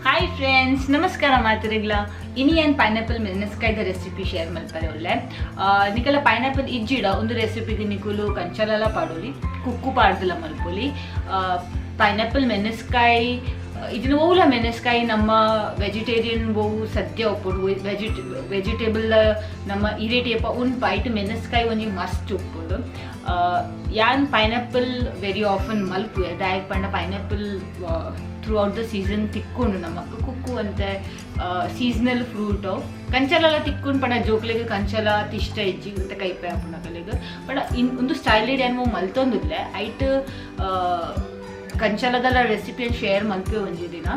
Hi friends, ನಮಸ್ಕಾರ ಮಾತೆರೆಗ್ಲ. ಇನಿ ಯಾನ್ ಪೈನಾಪಲ್ ಮೆಣಸ್ಕಾಯ್ದ ರೆಸಿಪಿ ಶೇರ್ ಮಲ್ಪರೆ ಉಲ್ಲೆ. ನಿಕಲ ಪೈನಾಪಲ್ ಇಜ್ಜಿಡ ಒಂದು ರೆಸಿಪಿಗೆ ನಿಕುಲು ಕಂಚಲಲ ಪಾಡೊಲಿ, ಕುಕ್ಕು ಪಾಡ್ದಲ ಮಲ್ಪೊಲಿ. ಪೈನಾಪಲ್ ಮೆಣಸ್ಕಾಯಿ ಇದನ್ನ ಓಲ ಮೆಣಸ್ಕಾಯಿ ನಮ್ಮ ವೆಜಿಟೇರಿಯನ್ ಒವು ಸದ್ಯ ಉಪ್ಪುಂಡು. ವೆಜಿಟೇಬಲ್ ನಮ್ಮ ಇರೇಟಿಯಪ್ಪ ಉನ್ಪ ಐಟ್ ಮೆಣಸ್ಕಾಯಿ ಒಂಜಿ ಮಸ್ತ್ ಉಪ್ಪುಂಡು. ಯಾನ್ ಪೈನಾಪಲ್ ವೆರಿ ಆಫನ್ ಮಲ್ಪುವೆ, ದಾಯೆಗ್ ಪಂಡ pineapple through out the season ತಿಕ್ಕುಂಡು ನಮಕ್. ಕುಕ್ಕು ಅಂತೆ ಸೀಸನಲ್ ಫ್ರೂಟು. ಕಂಚಲೆಲ್ಲ ತಿಕ್ಕುಂಡು ಪಂಡ ಜೋಕ್ಲೆಗ್ ಕಂಚಲ ಅತ್ ಇಷ್ಟ ಇಜ್ಜಿ ಅಂತ ಕೈಪೆ ಆಪುಂಡು ಪಂಡ ಇನ್ ಒಂದು ಸ್ಟೈಲ್ ಯಾನ್ ಮಲ್ತೊಂದುಲ್ಲೆ. ಐಟ್ ಕಂಚಲದಲ ರೆಸಿಪಿಯನ್ನು ಶೇರ್ ಮಲ್ಪೆ ಒಂಜಿ ದಿನ.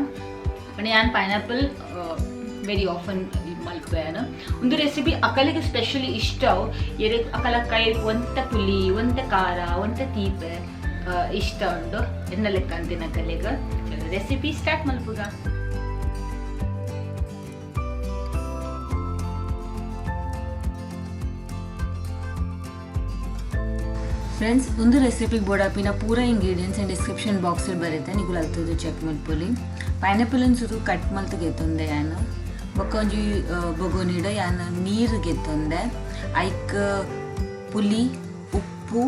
ಪಂಡ ಯಾನ್ ಪೈನಾಪಲ್ ವೆರಿ ಆಫನ್ ಮಲ್ಪೆ. ಯಾನ್ ಒಂದು ರೆಸಿಪಿ ಅಕಲಿಗೆ ಸ್ಪೆಷಲಿ ಇಷ್ಟ. ಎರೆ ಅಕಲ ಕೈ ಒಂತ ಪುಲಿ, ಒಂತ ಖಾರ, ಒಂತ ತೀಪೆ ಇಷ್ಟ ಉಂಡು ಎನ್ನ ಲೆಕ್ಕ ಅಂತಿನ ಅಕಲೆಗ್. ರೆಸಿಪಿ ಸ್ಟಾರ್ಟ್ ಮಲ್ಪುಗ. ಫ್ರೆಂಡ್ಸ್, ಒಂದು ರೆಸಿಪಿಗೆ ಬೋಡಾಪಿನ ಪೂರ ಇಂಗ್ರೀಡಿಯೆಂಟ್ಸ್ ಆ್ಯಂಡ್ ಡಿಸ್ಕ್ರಿಪ್ಷನ್ ಬಾಕ್ಸ್ ಬರುತ್ತೆ, ನಿಕುಲು ಅಲ್ತದ್ದು ಚೆಕ್ ಮಲ್ಪೊಲಿ. ಪೈನಾಪಲ್ ಸುರು ಕಟ್ ಮಲ್ತ್ ಗೆತ್ತೊಂದೆ ಯಾನ್. ಬೊಕ್ಕ ಒಂಜಿ ಬೊಗೊನಿಡ್ ಯಾನ್ ನೀರು ಗೆತ್ತೊಂದೆ. ಐಕ್ ಪುಲಿ, ಉಪ್ಪು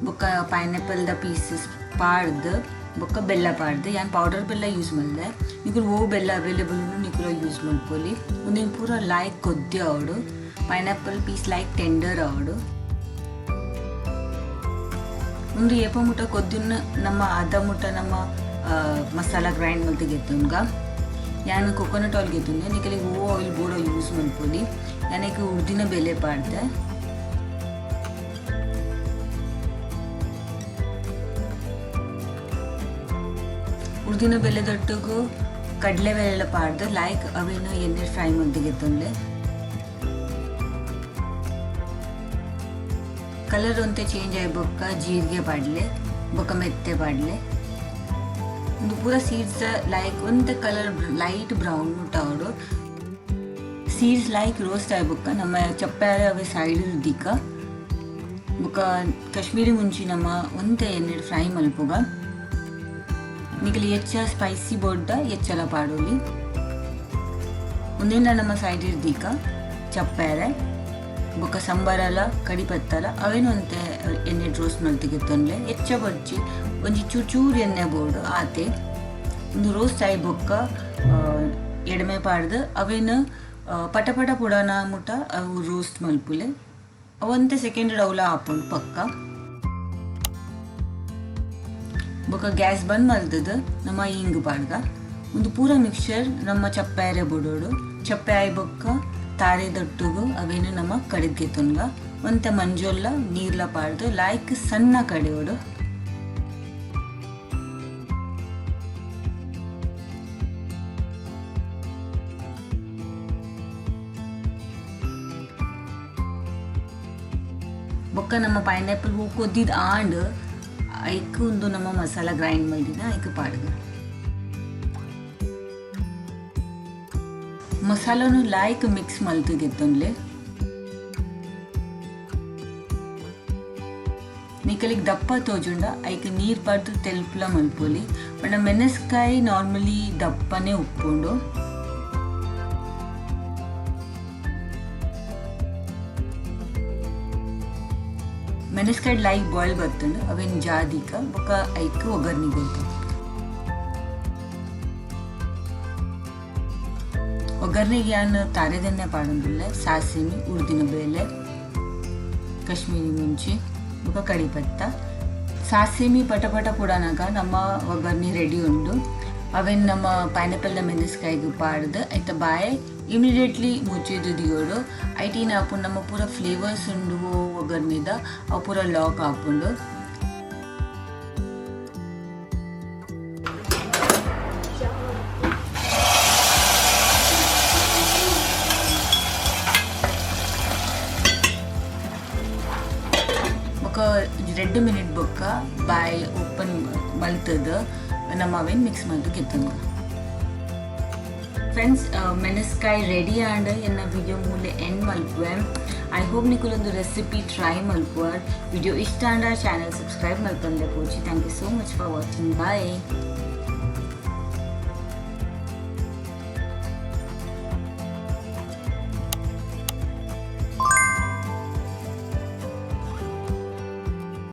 ಬೊಕ್ಕ ಪೈನಾಪಲ್ದ ಪೀಸಸ್ ಪಾಡ್ದ್ ಬೊಕ್ಕ ಬೆಲ್ಲ ಪಾಡ್ದ್. ಯಾನ್ ಪೌಡರ್ ಬೆಲ್ಲ ಯೂಸ್ ಮಲ್ದೆ, ನಿಕುಲು ಓ ಬೆಲ್ಲ ಅವೈಲೇಬಲ್ ಉಂಡು ನಿಕುಲು ಯೂಸ್ ಮಲ್ಪೊಲಿ. ಉಂದೆನ್ ಪೂರ ಲಾಯ್ಕ್ ಕೊದ್ದೆ ಆವೊಡು, ಪೈನಾಪಲ್ ಪೀಸ್ ಲಾಯ್ಕ್ ಟೆಂಡರ್ ಆವೊಡು. ಉಂದು ಏಪ ಮುಟ್ಟ ಕೊದ್ದುನ ನಮ್ಮ ಅರ್ಧ ಮುಟ್ಟ ನಮ್ಮ ಮಸಾಲ ಗ್ರೈಂಡ್ ಮಲ್ತ್ ಗೆತ್ತೊನ್ಗ. ಯಾನ್ ಕೊಕೊನಟ್ ಆಯಿಲ್ ಗೆತ್ತೊಂದೆ, ನಿಕಲೆಗ್ ಓ ಆಯಿಲ್ ಬೋಡ ಯೂಸ್ ಮಲ್ಪೊಲಿ. ಯಾನ್ ಐಕ್ ಉರ್ದಿನ ಬೇಲೆ ಪಾಡ್ದೆ. ಉರ್ದಿನ ಬೆಲೆದೊಟ್ಟುಗು ಕಡಲೆ ಬೇಳೆ ಪಾಡ್ದು ಲಾಯ್ಕ್ ಅವೆನ್ ಎಣ್ಣೆ ಫ್ರೈ ಮಲ್ತ್ ಗೆತ್ತೊನ್ಲೆ. ಕಲರ್ ಒಂತೆ ಚೇಂಜ್ ಆಯಿ ಬೊಕ್ಕ ಜೀರಿಗೆ ಪಾಡ್ಲೆ, ಬೊಕ್ಕ ಮೆತ್ತೆ ಪಾಡ್ಲೆ. ಉಂದು ಪೂರ ಸೀಡ್ಸ್ ಲೈಕ್ ಒಂತೆ ಕಲರ್ ಲೈಟ್ ಬ್ರೌನ್ ಮುಟ್ಟ ಆವೊಡು. ಸೀಡ್ಸ್ ಲೈಕ್ ರೋಸ್ಟ್ ಆಯಿ ಬೊಕ್ಕ ನಮ್ಮ ಚಪ್ಪಾರೆ ಅವೆ ಸೈಡ್ ದೀಕ. ಬೊಕ್ಕ ಕಾಶ್ಮೀರಿ ಮುಂಚಿ ನಮ್ಮ ಒಂತೆ ಎಣ್ಣೆ ಫ್ರೈ ಮಲ್ಪುಗ. ನಿಕಲಿ ಎಚ್ಚ ಸ್ಪೈಸಿ ಬೋಡ್ಡ ಎಚ್ಚಲ ಪಾಡೊಲಿ. ಉಂದೆನ್ಲ ನಮ್ಮ ಸೈಡ್ ದೀಕ. ಚಪ್ಪಾರೆ ಬೊಕ್ಕ ಸಂಬರಲ ಕಡಿಪತ್ತಲ ಅವೇನು ಒಂತೆ ಎಣ್ಣೆ ರೋಸ್ಟ್ ಮಲ್ತ್ ಗೆತ್ತೊನ್ಲೆ. ಎಚ್ಚ ಬೊಡ್ಚಿ, ಒಂಜಿ ಚೂರು ಚೂರು ಎಣ್ಣೆ ಬೋಡು ಆತೆ. ಉಂದು ರೋಸ್ಟ್ ಆಯಿ ಬೊಕ್ಕ ಎಡ್ಮೆ ಪಾಡ್ದು ಅವೇನು ಪಟ ಪಟ ಪುಡಾನ ಮುಟ್ಟ ಅವು ರೋಸ್ಟ್ ಮಲ್ಪುಲೆ. ಅವಂತೆ ಸೆಕೆಂಡ್ ಅವುಲ ಆಪುಂಡು ಪಕ್ಕ. ಬೊಕ್ಕ ಗ್ಯಾಸ್ ಬಂದ್ ಮಲ್ತದ ನಮ್ಮ ಇಂಗ್ ಪಾಡ್ಗ. ಉಂದು ಪೂರ ಮಿಕ್ಸ್ಚರ್ ನಮ್ಮ ಚಪ್ಪಾರೆ ಬುಡೋಡು. ಚಪ್ಪೆ ಆಯಿ ಬೊಕ್ಕ ತಾರೆ ದೊಟ್ಟುಗು ಅವೇನು ನಮ್ಮ ಕಡಿದ್ ಗೆತ್ತೊನ್ಗ. ಒಂತೆ ಮಂಜೊಲ್ಲ ನೀರ್ಲ ಪಾಡ್ದು ಲಾಯ್ಕ್ ಸಣ್ಣ ಕಡೆಯೋಡು. ಬೊಕ್ಕ ನಮ್ಮ ಪೈನಾಪಲ್ ಹೂ ಕೊದ್ದಿದ್ ಆಂಡ್ ಐಕ್ ಉಂದು ನಮ್ಮ ಮಸಾಲ ಗ್ರೈಂಡ್ ಮಲ್ದಿನ ಐಕ್ ಪಾಡ್ಗ. ಮಸಾಲನು ಲಾಯ್ಕ್ ಮಿಕ್ಸ್ ಮಲ್ತ್ ಗೆತ್ತೊನ್ಲೆ. ನಿಕಲಿಗ್ ದಪ್ಪ ತೋಜುಂಡ ಐಕ್ ನೀರ್ ಪಾಡ್ದು ತೆಲ್ಪುಲ ಮಲ್ಪೊಲಿ. ಪಂಡ ಮೆಣಸ್ಕಾಯಿ ನಾರ್ಮಲಿ ದಪ್ಪನೆ ಉಪ್ಪುಂಡು. ಮೆಣಸ್ಕಾಯಿ ಲೈಕ್ ಬಾಯ್ಲ್ ಬತ್ತುಂಡು, ಅವೆನ್ ಜಾದಿಕ ಬೊಕ್ಕ ಐಕ್ ಒಗ್ಗರ್ಣೆ ಕೊರ್ಪ. ಒಗ್ಗರ್ಣೆಗೆ ಯಾನ್ ತಾರೆದೆಣ್ಣೆ ಪಾಡೊಂದುಲ್ಲೆ. ಸಾಸಿಮಿ, ಉರ್ದಿನ ಬೇಳೆ, ಕಾಶ್ಮೀರಿ ಮುಂಚಿ ಬೊಕ್ಕ ಕಡಿಪತ್ತ. ಸಾಸಿಮಿ ಪಟ ಪಟ ಪುಡಾನಗ ನಮ್ಮ ಒಗ್ಗರ್ಣೆ ರೆಡಿ ಉಂಡು. ಅವೆನ್ ನಮ್ಮ ಪೈನಾಪಲ್ ಮೆಣಸ್ಕಾಯಿಗ್ ಪಾಡ್ದು ಐತ ಬಾಯಿ ಇಮಿಡಿಯೇಟ್ಲಿ ಮುಚ್ಚಿದ್ ದಿಯೋಡು. ಐಟ್ ಆಪುಂಡು ನಮ್ಮ ಪೂರ ಫ್ಲೇವರ್ಸ್ ಉಂಡು ಒಗ್ಗರ್ಣೆದ, ಅವು ಪೂರ ಲಾಕ್ ಆಪುಂಡು. ಬೊಕ್ಕ 2 ಮಿನಿಟ್ ಬೊಕ್ಕ ಬಾಯಿ ಓಪನ್ ಮಲ್ತದ ನಮ್ಮ ಅವೇನ್ ಮಿಕ್ಸ್ ಮಲ್ತ್ ಗೆತ್ತೊನ್ಗ. ಫ್ರೆಂಡ್ಸ್, ಮೆಣಸ್ಕಾಯಿ ರೆಡಿ ಆಂಡ್. ಎನ್ನ ವಿಡಿಯೋ ಮೂಲೆ ಎಂಡ್ ಮಲ್ಪುವೆ. I hope ನಿಕುಲೊಂದು ರೆಸಿಪಿ ಟ್ರೈ ಮಲ್ಪುವರ್. ವಿಡಿಯೋ ಇಷ್ಟ ಆಂಡ ಚಾನಲ್ ಸಬ್ಸ್ಕ್ರೈಬ್ ಮಲ್ಪಂದೆ ಪೋಚಿ. Thank you so much for watching. Bye.